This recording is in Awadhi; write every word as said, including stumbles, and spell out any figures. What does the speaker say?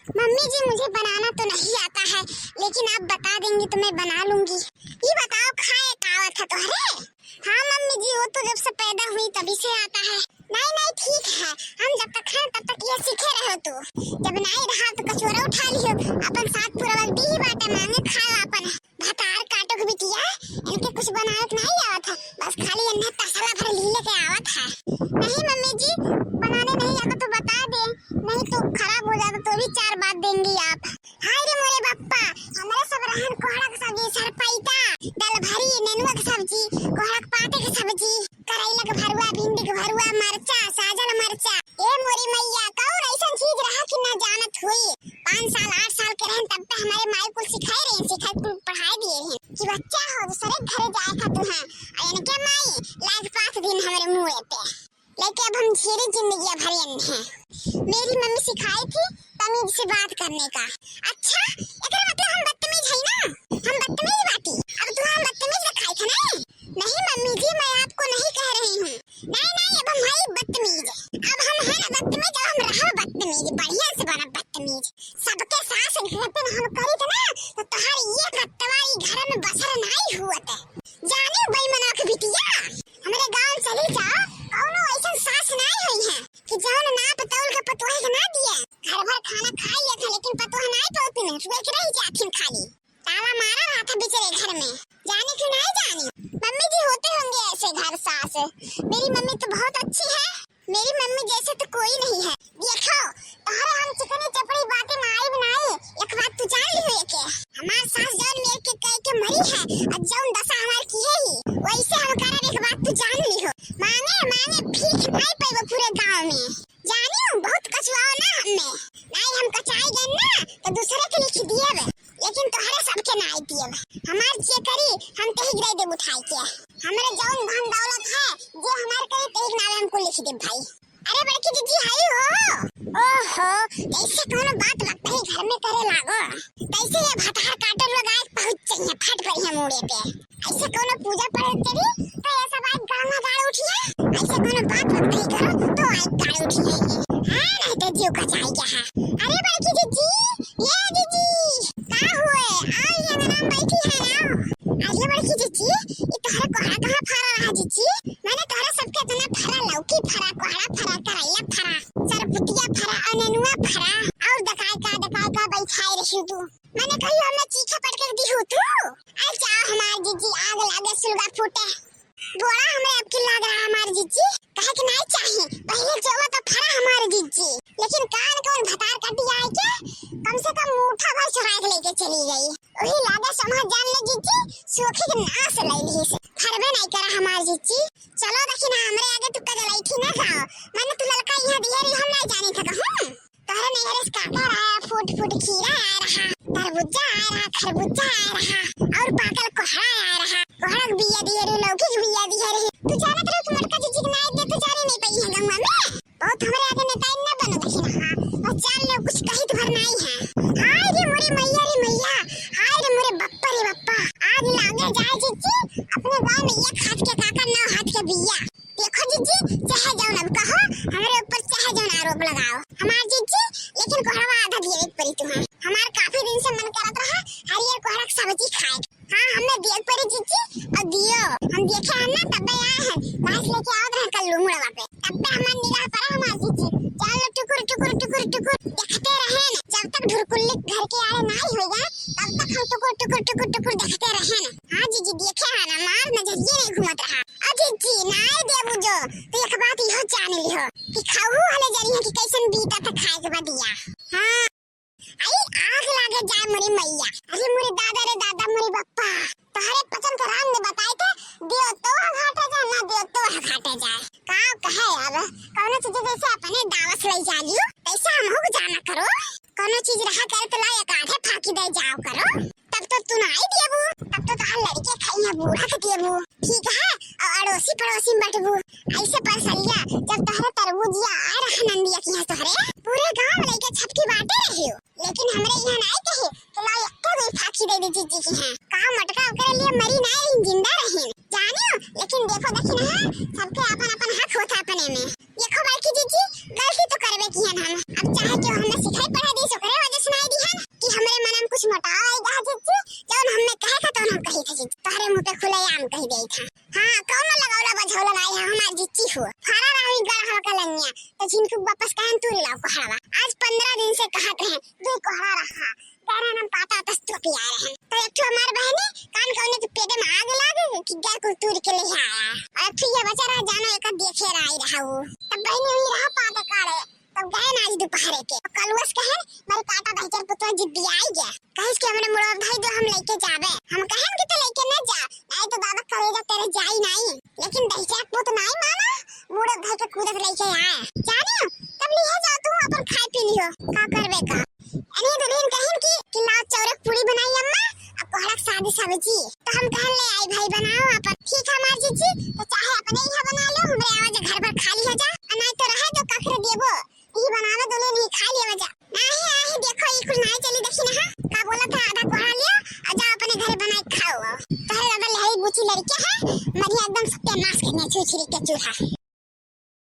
मम्मी जी, मुझे बनाना तो नहीं आता है, लेकिन आप बता देंगी तो मैं बना लूंगी। ये बताओ, खाए का आवत है तोहरे? हाँ मम्मी जी, वो तो जब से पैदा हुई तभी से आता है। नहीं नहीं, ठीक है, हम जब तक हैं तब तक ये सीखे रहो तू। जब नहीं रहा तो कचोरा उठा लियो, अपन साथ पूरा वक्त दी ही बाटे, मांगे खाओ अपन। भतार काटो के बिटिया, इनके कुछ बनावे के नहीं आवत है, बस खाली इन्हें तसला भर लीले के आवत है। नहीं मम्मी जी, बनाने नहीं आता तो बता दे, नहीं तो खराब हो जाता तो भी चार बात देंगी आप। हाय रे मोरे बप्पा, हमरे सब रहन कोहड़ा के सब्जी, सरपैता, दल भरी, नेनुआ के सब्जी, कोहड़ा के पाते के सब्जी, करैला के भरुआ, भिंडी के भरुआ, मरचा, साजल मरचा। ए मोरी मैया, कौन ऐसन चीज रहा कि ना जानत हुई? पाँच साल, आठ साल के रहन तब पे हमारे माई कुल सिखाए रहे, सिखाए कुल पढ़ाए दिए हैं कि बच्चा हो दूसरे के घरे जाए खातिर है। और इनके माई लाग पाँच दिन हमारे मुँह पे लेके अब हम झेरी जिंदगी भर हैं। मेरी मम्मी सिखाई थी तमीज से बात करने का। अच्छा, एकरा मतलब हम बदतमीज है ना? हम बदतमीज बाटी? अब तू हम बदतमीज रखाई था ना? नहीं मम्मी जी, मैं आपको नहीं कह रही हूँ। नहीं नहीं, अब हम है बदतमीज। अब हम है ना बदतमीज, अब हम रहो बदतमीज, बढ़िया से बना बदतमीज। सबके सास घर पे हम करी थे ना, तो तोहार ये कत्तवा ई घर में बसर नहीं हुआ थे। जाने बेईमनवा के बिटिया, हमरे गाँव चली जाओ, कौनो ऐसन सास नाई होई है कि जौन नाप तौल के पतोह के ना दिए। घर भर खाना खाई लेत है, लेकिन पतोह नाई पौती में, सुबह के रही जाथिन खाली। ताला मारा रहा था बेचारे घर में, जाने क्यों नहीं जानी। मम्मी जी होते होंगे ऐसे घर सास। मेरी मम्मी तो बहुत अच्छी है। मेरी मम्मी जैसे तो कोई नहीं है। देखो, तोहरे हम चिकनी चपड़ी बातें मारी बनाई, एक बात तू जान लिहो एके। हमार सास जौन मेरे के कह के मरी है और जौन दशा हमार की है ही, वैसे हम करब, एक बात तू जान लिहो। मांगे, मांगे भीख नहीं पैबो पूरे गाँव में। जानियो, बहुत कचुआओ ना हमें। नहीं हम कचाई गए ना, तो दूसरे के लिख दिए बे। लेकिन तोहरे सबके नाई दियब। हमार जे करी, हम तेही गिराई देब उठाई के। हमरे जौन धन दौलत है, जे हमार करी, तेही के नावे हमको लिख देब भाई। अरे बड़की जीजी, हाई हो। ओहो, जैसे कौनो बात बतही घर में करे लागो, तैसे ये भतार काटल लोग आए पहुँच जाइए, फट पड़ी है मूड़े पे। ऐसे कौनो पूजा पड़े तेरी, तो ये सब आए गाना गाड़ उठिए। ऐसे कौनो बात बतही करो, तो आए गाड़ उठिए। हाँ, नहीं तो जीव का जाए क्या है। अरे बड़की जीजी, ये जीजी, का हुए? आओ, ये अंगना में बैठी है ना। अरे बड़की जीजी, ये तोहरा कोहड़ा कहाँ फरा रहा जीजी? मैंने तोहरा सबके इतना फरा, लौकी फरा, कोहड़ा फरा, करैला फरा, सरपुतिया फरा, अनेनुआ फरा, और दकाई का, दकाई का बैठाए रही तू। मैंने कही हमने चीखा पटक दी हो तू। अरे जा हमार जीजी, आग लागे सुलगा फूटे। बोला हमरे अब की लाग रहा हमार जीजी, कहे के नहीं चाही, पहले जोवा तो फरा हमार जीजी, लेकिन कान कौन भतार काटी आए के कम से कम मुठा भर चढ़ा के लेके चली गई। वही लागे समझ जान ले जीजी, सूखे के नाश ले ली से फरबे नहीं करा हमार जीजी। चलो देखी ना, हमरे आगे तू कजलैठी ना खाओ, मैंने तू ललका यहाँ दिया रही, हम नहीं जानी था कहूँ। तोहरे नैहरे से का का रहा? फूट फूट खीरा आए रहा, तरबूजा आए रहा, खरबूजा आए रहा, और पाकल कोहड़ा आए रहा। कोहड़ा के बिया दिए रही, लौकी के बिया दिए रही। तू जानत रहो कि मोटका जीजी के नाई दे, तू जाने नहीं पाई है गंगा में। बहुत हमरे आगे नेताइन ना बनो देखी ना, हाँ। बस जान लो, कुछ कही तो भर नाई है। हाय रे मोरे मैया रे मैया, हाय रे मोरे बप्पा रे बप्पा। आज लागे जाए जीजी, अपने गाँव में एक हाथ के काका, नौ हाथ के बिया। देखो जीजी, चाहे जौन अब कहो, हमरे ऊपर चाहे जौन आरोप लगाओ हमार जीजी, लेकिन कोहड़वा आधा दिए के परी तुम्हें। हमार काफी दिन से मन करत रहा हरियर कोहड़ा के सब्जी खाए के। हाँ, हमने दिए के परी जीजी, और दियो। हम देखे हैं ना, तब्बे आए हैं, भैंस लेके आवत रहे कल्लू मुड़वा पे, तब्बे हमार निगाह पड़ा हमार जीजी। चलो टुकुर टुकुर टुकुर टुकुर देखते रहे न, जब तक ढुरकुल्ली घर के आड़े नाई होइगा, तब तक हम टुकुर टुकुर टुकुर टुकुर देखते रहे न। हाँ जीजी, देखे है ना, हमार नजरिए नहीं घूमत रहा। अजी जी, नाय देबू जो, तो एक बात इहो जान लिहो कि खाऊ हले जानी है कि कैसन बीता था खाए के बदिया। हाँ, आई आग लागे जाए मोरी मैया। अरे मोरे दादा रे दादा, मोरे बप्पा, तोहरे पचन के राम ने बताए थे, दियो तो घाटे जाए, ना दियो तो घाटे जाए। का कहे अब, कौनो चीज जैसे अपने दावस ले जालियो, तैसे हमहू को जाना करो। कौनो चीज रहा करे तो ला एक आधे फाकी दे जाओ करो। तब तो तू नाई देबू, तब तो तोहार लड़के खाइया बूढ़ा के देबू, ठीक है? और अड़ोसी पड़ोसी में बंटबू। ऐसे परसलिया जब तोहरे तरबूजिया आ रहा नंदिया के यहाँ तोहरे, पूरे गांव में लइके छपकी बांटे रहियो, लेकिन हमरे यहाँ नाई कहे कि ला एक दो फाकी दे दे जीजी के यहाँ। का मटका ओकरे लिए मरी नाई रही, जिंदा रही, जानियो। लेकिन देखो देखी ना, सबके अपन अपन हक होता अपने में। देखो बड़की जीजी, गलती तो करबे किहन हम। अब चाहे केहू हमें सिखाई पढ़ाई दी, ओकरे वजह गड़हा कलंगिया, तो झिनकू वापस कहन तूर लाओ कोहड़ावा। आज पन्द्रह दिन से कहत रहे, दू कोहड़ा रहा, गहरा नाम पाता तस तो पिया रहे। तो एक ठो हमार बहनी कान कौने के पेटे में आग लाग कि गैर कुल तूर के ले आया। और एक ठो ये बचा रहा, जानो एक देखे राई रहा वो। तब बहनी वही रहा पाता काढ़े, तब गए ना आज दोपहरे के। कलुअस कहन, "मारे काटा भाई चार पुतवा जिद्दी आई गया।" कहिस कि हमरे मुड़वा भाई दो हम लेके जाबे। हम कहन कि तो लेके न जा, नहीं तो दादा करेजा तेरे जाई नहीं। लेकिन दहिचा पूत नाई माना, मुड़ो धइ के कूदत लइके आए। जानियो, तब लिहे जाओ तू अपन खाए पी लिहो, का करबे का। अने दुल्हन कहिन कि, कि लाओ चौरक पूड़ी बनाई अम्मा, अब कोहड़ा के सादी सब्जी। तो हम कहन ले आई भाई बनाओ अपन। ठीक है हमार जीजी, तो चाहे अपने यहाँ बना लो, हमरे आवाज घर भर खा लिहा जा, आ नाई तो रहे दो कखरे देबो, ई बनावे दुल्हन ही खा लिया जा। नाही, नाही, देखो, ई कुल नाही चली, देखी ना, हाँ? का बोला था, आधा कोहड़ा लिया, और जाओ अपने घरे बनाए के खाओ, आओ। तोहरे दादा लहरी बूची लड़के है, मरिया एकदम सत्यानाश करने छुछरी के चूल्हा।